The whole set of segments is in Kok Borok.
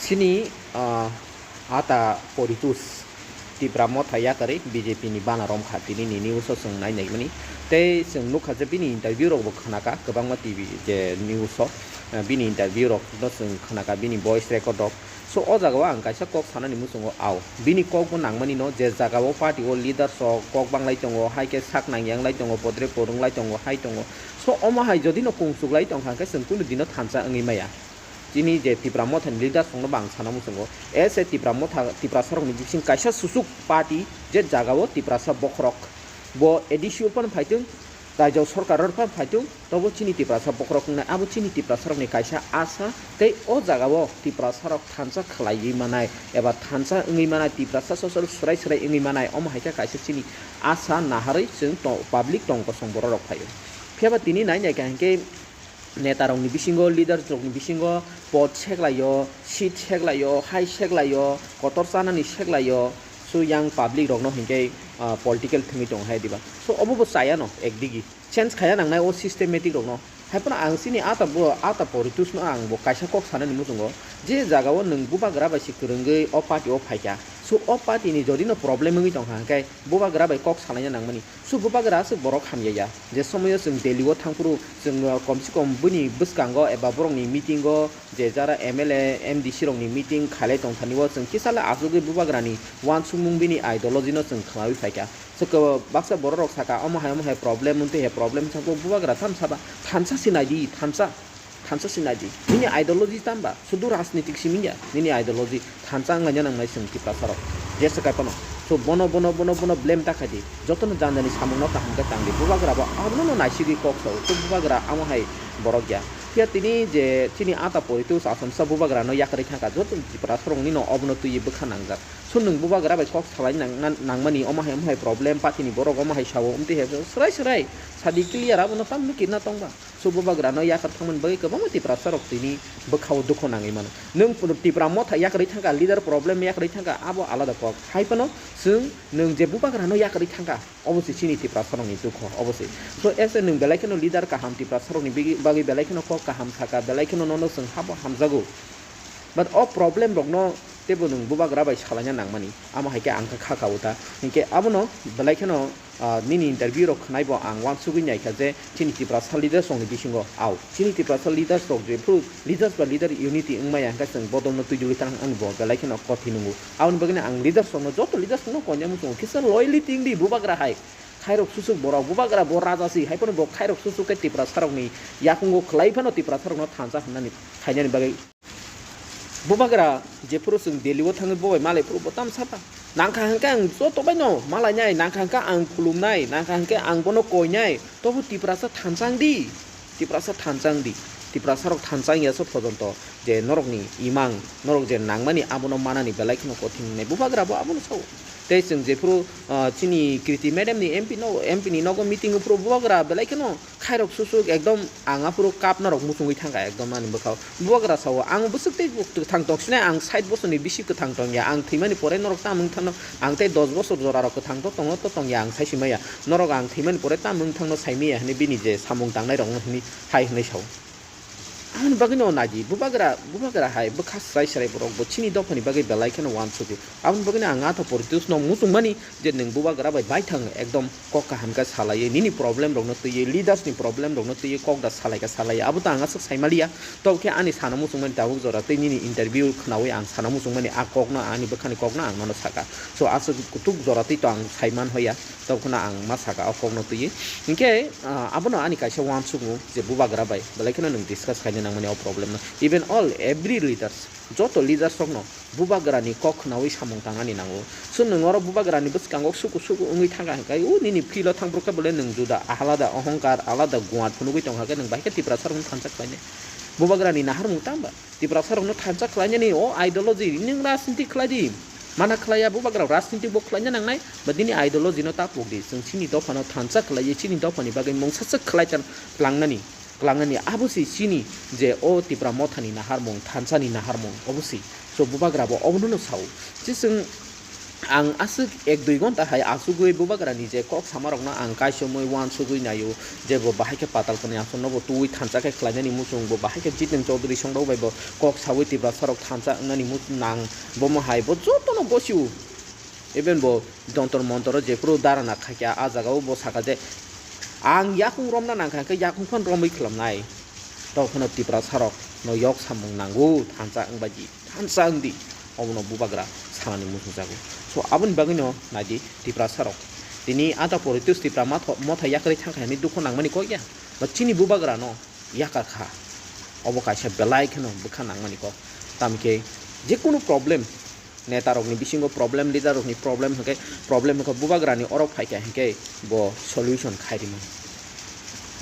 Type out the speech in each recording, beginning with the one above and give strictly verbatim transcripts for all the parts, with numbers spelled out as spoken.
Chini, ah, ata Poritus Tipra Motha yakarwi B J P ni bana romkha tini ni news o chwng nai naimani. Tei chwng nukha je bini interview rok bo khnaka kwbangma T V je news o, ah, bini interview rok no chwng khnaka bini voice record rok. So o jaga o ang kaisa kok sanani muchungo ao. Bini kok bo nangmani no je jaga o party o leaders rok kok banglai tongo, hai khe sak nang yang lai tongo, podre porwng lai tongo, hai tongo. So omo hai jodi no kung chuk lai tong kha khe chwng kunu dino thansa wngwi maya. Chini je Tipra Motha ni leaders rok no bo ang sana muchungo. As a Tipra Motha, Tiprasa rok ni bising kaisa susuk party je jaga o Tiprasa bokhorok bo A D C o phano phaitwng, Raijak sorkar rok phano phaitwng, tobo chini Tiprasa bokhorok wngnai, abo chini Tiprasa rok ni kaisa asa, tei o jaga o Tiprasa rok thansa khlaiwi manai eba thansa wngwi manai, Tiprasa sosol swrai swrai wngwi manai, omo hai khe kaisa chini asa naharwi chwng to-, public tong kosong borok rok phaio. Phiya ba tini nai nai kha hinkhe neta rok ni bisingo, leaders rok ni bisingo pod seklaio, seat seklaio, hai seklaio, kotor chanani seklaio, so yang public rok no hinkhe, ah, political thwngwi tongo hai diba. So obo bo chaya no ekdigi. Change khaya nangnai o systematic rokno. Haiphano ang chini ata bo, ata Poritus no ang bo kaisa kok sanani muchungo, je jaga o nwng bubagra bai se kwrwngwi o party o phaikha. So o party ni jodi no problem wngwi tongkha hwnkhe bubagra bai kok salaina nangmani. So bubagra aswk borok hamya ya. Je somoyo chwng Delhi o thangphuru chwng, uh, komse kom bini bwskango eba borokni meeting o je jara M L A, M D C rokni meeting khailai tongthani o chwng kisa le achugwi bubagrani uansukmung bini ideology no chwng khwnawi phaikha. Swkhe baksa borok rok saka, omo hai omo hai problem, wngtwi hai problem, sabo bubagra tam saba, thansa sinai di, thansa, thansa sinai di. Nini ideology tamba, sudu rajnitik simi ya, nini ideology thansa wnglaina nangnai chwng Tiprasa rok. Jesa kai phano. So bono, bono, bono, bono blame ta khai di. Jotono jani jani samung no kaham khe tang di. Bubagra bo abono no naisigwi kok sao. So bubagra amo hai borok ya. Phiya tini je chini ata Poritus Achomsa bubagra no yakarwi thangkha, joto Tiprasa rok ni no obono twiwi bwkha nangjak. So nwng bubagra bai kok salai nang-, nang-, nangmani, omo hai, omo hai problem, party ni borok omo hai sao, omtwi hai sao, swrai swrai sadi clear, abono tamni kirna tongba. So bubagra no yakar thangmani bagwi kwbangma Tiprasa rok tini bwkhao dukho nangwi mano. Nwng Tipra Motha yakarwi thangkha, leader problem yakarwi thangkha, abo alada kok. Hai phano chwng nwng je bubagra no yakarwi thangkha, obo se chini Tiprasa rokni dukho, obo se. So as a nwng belai kheno leader kaham, Tiprasa rokni bigi-, bagwi belai kheno kok kaham saka, belai kheno nono chwng habo hamjago. But o problem rokno teibo nwng bubagra bai salaina nangmani, amo hai khe ang kha kha ka o ta. Hinkhe abono belai kheno, ah, nini interview rok khwnai bo ang uansugwi nai kha je chini Tiprasa leaders rokni bisingo ao. Chini Tiprasa leaders rok jephru leaders ba leader unity wngmaya hwnkhe chwng bodolno twi duli tang ani bo belai kheno kothin wngo. Aboni bagwino ang leaders rokno, joto leaders rokno koinai muchungo kisa loyalty wng di bubagra hai. Khairok susuk borok, bubagra bo raja si, hai phano bo khairok susuk khe Tiprasa rokni yakungo khwlai phano Tiprasa rokno thansa hwnani khainani bagwi. Bubagra jephuru chwng Delhi o thangwi bo bai malai phuru bo tam sapa. Nangkha hwnkhe ang joto bai no malainai, nangkha hwnkhe ang khulumnai, nangkha hwnkhe ang bono koinai, tobo Tiprasa thansa wng di, Tiprasa thansa wng di, Tiprasa rok thansa wngya so phojonto je norokni imang, norok je nangmani abono manani belai kheno kothin wngnai, bubagra bo abono sao. Tei chwng jephuru, ah, chini Kriti madam ni M P no, M P ni nogo meeting o phuru bubagra belai kheno khairok susuk ekdom ang aphuru kap norok muchungwi thangkha ekdom ani bwkhao. Bubagra sao, "Ang bwswk tei buk twthang tong sinai, ang sait bosorni bisi kwthang tong ya, ang thwimani pore norok tamo wng thangno, ang tei dos bosor jora rok kwthang to tongo to tong ya, ang sai si maya, norok ang thwimani pore tamo wng thangno sai maya," hwnwi bini je samung tangnai rokno hwnwi hai hwnwi sao. Aboni bagwino nai di, bubagra, bubagra hai bwkha swrai swrai borok bo chini dophani bagwi belai kheno uansukgo. Aboni bagwino ang atha Poritus no muchungmani je nwng bubagra bai baithang ekdom kok kaham khe salaiwi, nini problem rokno twiwi, leaders ni problem rokno twiwi kok da salai kha salaiwi, abo to ang aswk sai maliya. Tobo khe ani sana muchungmani tabuk jora tei nini interview khnaui ang sana muchungmani a kokno, ani bwkhani kokno ang nono saka. So aswk kutuk jora twi to ang sai man hoya. Tobokno ang ma saka o kokno twiwi. Hinkhe, ah, abono ani kaisa uansukmung je bubagra bai belai kheno nwng discuss khaina nangmani o problem no. Even all, every leaders, joto leaders rokno bubagrani kok khnaui samung tangnani nango. So nwng oro bubagrani bwskango suku suku wngwi thangkha hwnkhe, o nini field o thangphuru khe bole nwng juda alada ohongkar, alada guat phunugwi tongkha khe nwng bahai khe Tiprasa rokno thansa khlainai. Bubagrani naharmung tamba? Tiprasa rokno thansa khlainani o ideology nwng rajniti khlai di. Mana khlaiya bubagra rajniti bo khlaina nangnai, ba nini ideology no ta pok di. Chwng chini dopha no thansa khlaiwi chini dopha ni bagwi mungsa swk khlai chan klangnani, klangnani abo se chini je o Tipra Motha ni naharmung, thansa ni naharmung obo se. So bubagra bo obono no sao. Je chwng Ang aswk ek dui ghonta hai achugwi bubagrani je kok samarokno ang kaisomwi uansugwi naio, je bo bahai khe patal kwnwi aswkno bo twiwi thansa khe khlainani muchung, bo bahai khe Jiten Chaudhary songdok bai bo kok sawi Tiprasarok thansa wngnani muchung nang, bomo hai bo jotono gosio. Even bo Jontor Montoro jephuru dharana khaikha, a jagao bo sakha je, "Ang yakung romna nangkha, hwnkhe yakung phano romwi khwlamnai." Tei phano Tiprasarokno yok samung nango, thansa wngbaidi. Thansa wngdi, obono bubagra sanani muchungjago. So, aboni bagwino naidi Tiprasarok. Tini Ata Poritus Tipra matho-, motha yakarwi thangkha hwnwi dukhu nangmani kok ya? Ba chini bubagrano yakar kha? Obo kaisa belai kheno bwkha nangmani kok. Tamkhe jekunu problem, netarokni bisingo problem, leaderrokni problem hwnkhe, problem hwnkhe bubagrani orok phaikha hwnkhe bo solution khairima.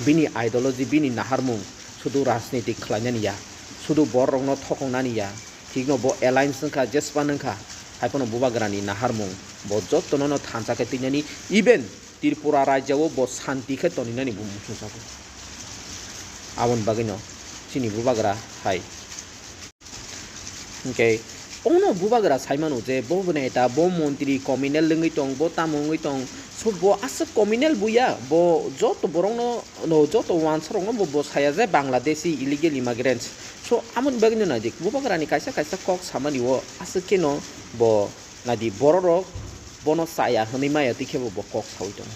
Bini ideology, bini naharmung sudu rajniti khlainani ya, sudu bororokno thokongnani ya, thikno bo alliance wngkha, jespan wngkha, haiphano bubagrani naharmung bo jotono no thansa khe twinani, even Tripura rajyao bo santi khe toninani bo muchungjago. Aboni bagwino chini bubagra hai. Hwnkhe obono bubagra saimano je bo neta, bo montri communal wngwi tong, bo tamo wngwi tong, so bo aswk communal buya, bo joto borokno, no, joto uansarokno bo, bo saya je Bangladeshi illegal immigrants. So, amoni bagwino naidi, bubagrani kaisa kaisa kok samani o aswk kheno bo naidi, bororok bono chaya hwnwi maya twi khe bo, bo kok sawi tongo.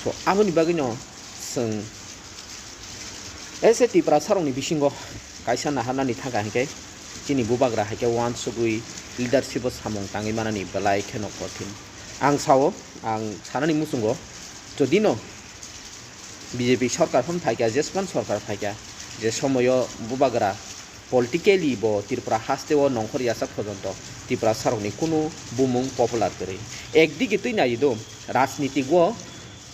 So, amoni bagwino chwng ese Tiprasarokni bisingo kaisa naharnani thangkha hwnkhe chini bubagra hai khe uansugwi leadership o samung tangwi manani belai kheno kothin. Ang sao, ang sanani muchungo, jodi no B J P sorkar phano phaikha, jespan sorkar phaikha, je somoyo bubagra politically bo Tripura haste o nongkhor yachak phojonto Tiprasarokni kunu bumung popular kwrwi. Ekdigi twi naido, rajnitik o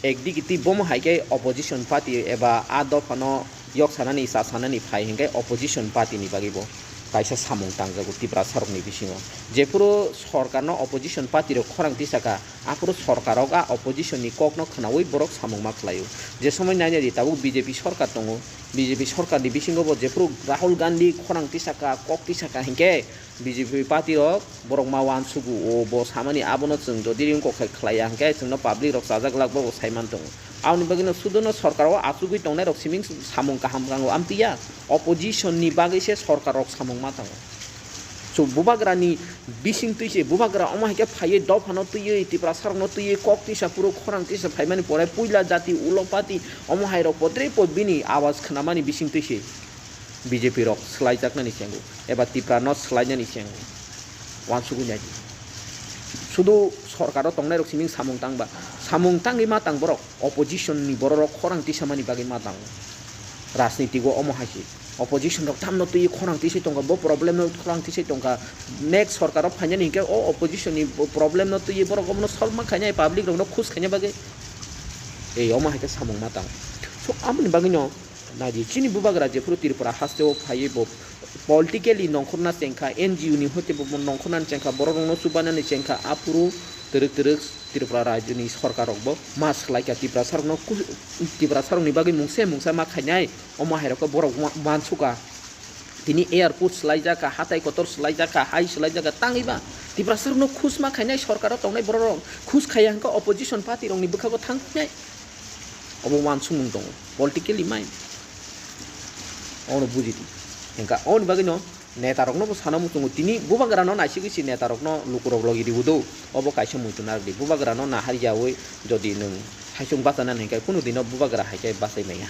ekdigi twi bomo hai khe opposition party eba a dophano yok sanani, cha sanani phai hwnkhe opposition party ni bagwi bo kaisa samung tangjago Tiprasarokni bisingo. Jephuru sorkarno opposition party rok khorang tisaka, aphuru sorkarok a opposition ni kokno khwnawi borok samung ma khlaio. Je somoi nainai di, tabuk B J P sorkar tongo, B J P sorkar ni bisingo bo jephuru Rahul Gandhi khorang tisaka, kok tisaka hwnkhe B J P party rok borok ma uansugo, o bo samani abono chwng jodi ring kok khai khlaiya hwnkhe chwngno public rok chajak lak bo sai man tongo. Aboni bagwino sudono sorkar o achugwi tongnai rok siming samung kaham kango amtwi ya, opposition ni bagwi se sorkar rok samung ma tango. So, bubagrani bising twi se, bubagra omo hai khe phaiwi dophano twiwi, Tiprasarokno twiwi, kok tisa phuru khorang tisa phaimani pore puila jati ulo party omo hai rok podre pod bini awas khwnamani bising twi se B J P rok swlaijaknani chengo eba Tiprano swlainani chengo. Uansugwi naidi. Sudu sorkaro tongnai rok siming samung tangba, samung tangwi ma tang borok, opposition ni borok rok khorang tisamani bagwi ma tango. Rajniti o omo hai se. Opposition rok tamno twi khorang tisai tongkha, bo problem no khorang tisai tongkha. Next sorkar o phainani hinkhe o opposition ni bo problem no twi borok omono solve ma khainai, public rok no khus khaina bagwi. Ei omo hai khe samung ma tang. So, aboni bagwi no naidi chini bubagra jephuru Tripura haste o phaiwi bo politically nongkhorna chengkha, N G O ni hoite bo nongkhorna chengkha, borok rok no chubainani chengkha, aphuru twrwk twrwk Tripura rajyoni sorkar rok bo ma swlaikha Tiprasa rok no ku-, Tiprasa rok ni bagwi mungsa mungsa ma khainai. Omo hai rok khe borok wa-, uansukha. Tini airport swlaijak kha, hatai kotor swlaijak kha, hai swlaijak kha, tangwi ba Tiprasa rok no khus ma khainai, sorkar o tongnai borok rok khus khaiya hwnkhe opposition party rok ni bwkhago thang khainai. Obo uansukmung tongo, politically mind. Obono buji di. Hwnkha, oboni bagwino netarokno bo sana muchungo, tini bubagrano naisigwi se netarokno lukurok logi ribo do. Obo kaisa muitu narwkdi. Bubagrano nahar yaui jodi nwng haichung bachana hwnkhe kunu dino bubagra hai khe bachai maya.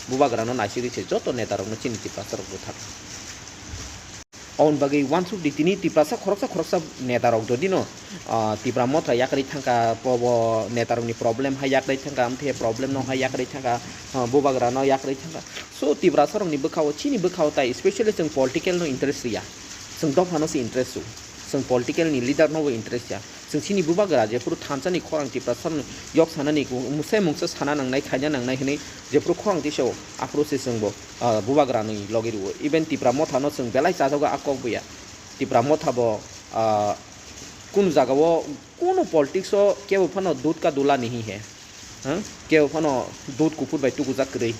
Bubagrano naisigwi se joto netarokno chini Tiprasarok bwthar. Oboni bagwi uansuk di, tini Tiprasa khoroksa khoroksa netarok jodi no, ah, Tipra Motha yakarwi thangkha, bo, bo netarokni problem hai yakarwi thangkha, amthe problem no hai yakarwi thangkha, ah, bubagra no yakarwi thangkha. So, Tiprasa rokni bwkha o, chini bwkha o tai specially chwng political no interest riya, chwng dopha no se interest o, chwng political ni leader no bo interest ya. Chwng chini bubagra jephuru thansa ni khorang Tiprasa rokni yok sanani mungsa mungsa sana nangnai, khaina nangnai hinwi jephuru khorang tisao, aphuru se chwng bo, ah, bubagra ni logi rwo. Even Tipra Motha no chwng belai chajago a kok buya. Tipra Motha bo, ah, kunu jaga o, kunu politics o kebo phano dud ka dula nahi hai. Ha? Kebo phano dud kuphur bai tugujak kwrwi.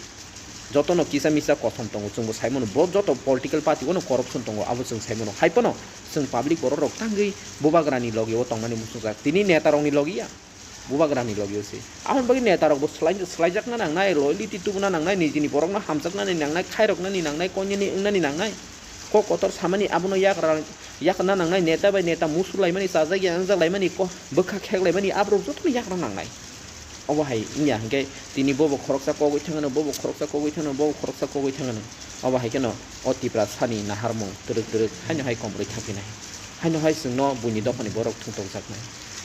Jotono kisa misa kosom tongo, chwngbo saimano, bo joto political party-o no corruption tongo, abo chwng saimano. Hai phano chwng public borok rok tangwi bubagrani logi-o tongmani muchungjak, tini netarokni logi ya, bubagrani logi-o se. Aboni bagwi netarokbo swlai-, swlaijakna nangnai, loyalty tubuna nangnai, nijini borokno hamjaknani nangnai, khairoknani nangnai, konyani wngnani nangnai. Kok kotor samani abono yakra, yakna nangnai, neta bai neta musu laimani, chajak ya wngjak laimani, ko-, bwkha khek laimani, aborok jotono yakna nangnai. Obo hai wngya hwnkhe tini bobo khoroksa kogwi thangano, bobo khoroksa kogwi thangano, bobo khoroksa kogwi thangano. Obo hai kheno o Tiprasani naharmung twrwk twrwk haino hai komorwi thangphinai. Haino hai chwngno buini dophani borok thwngtokjaknai.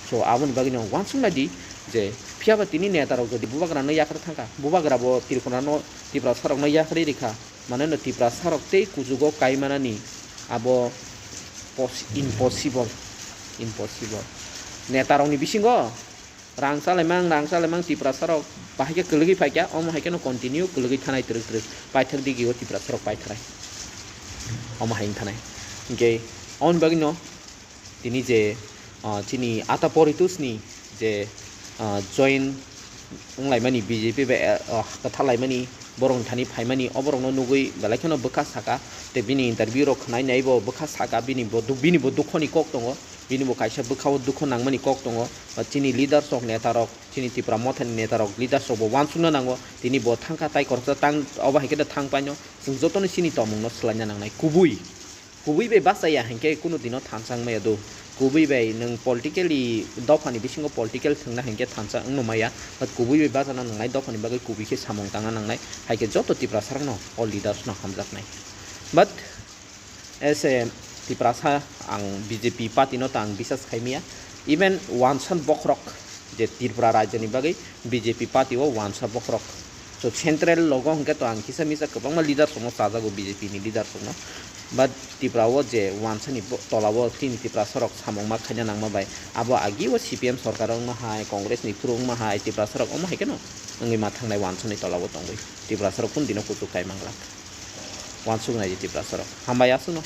So aboni bagwino uansuk nai di je phiyaba tini netarok jodi bubagrano yakarwi thangkha, bubagrabo Tripurano, Tiprasarokno yakarwi rikha, mane no Tiprasarok tei kuchugo kaimanani abo pos-, impossible, impossible. Netarokni bisingo rang chalaimang, rang chalaimang Tiprasarok bahai khe kwlwgwi phaikha, omo hai kheno continue kwlwgwi thanai twrwk twrwk, paithak digi o Tiprasarok paitharai. Omo hai wng thanai. Hinkhe oboni bagwino tini je, ah, chini Ata Poritusni je, ah, join wnglaimani B J P bai, ah, kwthalaimani borokni thani phaimani, o borokno nugwi belai kheno bwkha saka, tei bini interview rok khwnai nai bo bwkha saka, bini bo du-, bini bo dukhoni kok tongo, bini bo kaisa bwkhao dukho nangmani kok tongo, ba chini leaders rok, neta rok, chini Tipra Mothani neta rok, leaders rok bo uansukna nango, tini bo thangkha tai khoroksa tang, obo hai khe da thang paino, chwng jotono chini tongmungno swlaina nangnai, kubui. Kubui bai bachaya hinkhe kunu dino thansa wngmaya do. Kubui bai nwng politically dophani bisingo political thwngna hinkhe thansa wngno maya. But kubui bai bachana nangnai dophani bagwi kubui khe samung tangna nangnai. Hai khe joto Tiprasarokno o leaders no hamjaknai. But as a Tiprasa ang B J P party no ta ang bisas khaimaya. Even uansuk bokhorok je Tripura rajyoni bagwi B J P party o uansa bokhorok. So central logo hwnkhe to ang kisa misa kwbangma leaders rokno chajago B J P ni leaders rokno. But Tripura o je uansani bo-, tola o chini Tiprasarok samung ma khaina nangma bai abo agi o C P M sorkar wngma hai, Congress ni phuru wngma hai, Tiprasarok omo hai kheno wngwi ma thangnai uansani tola o tongwi. Tiprasarok kunu dino kuchuk kai manglak. Uansuk nai di Tiprasarok. Hambai aswkno.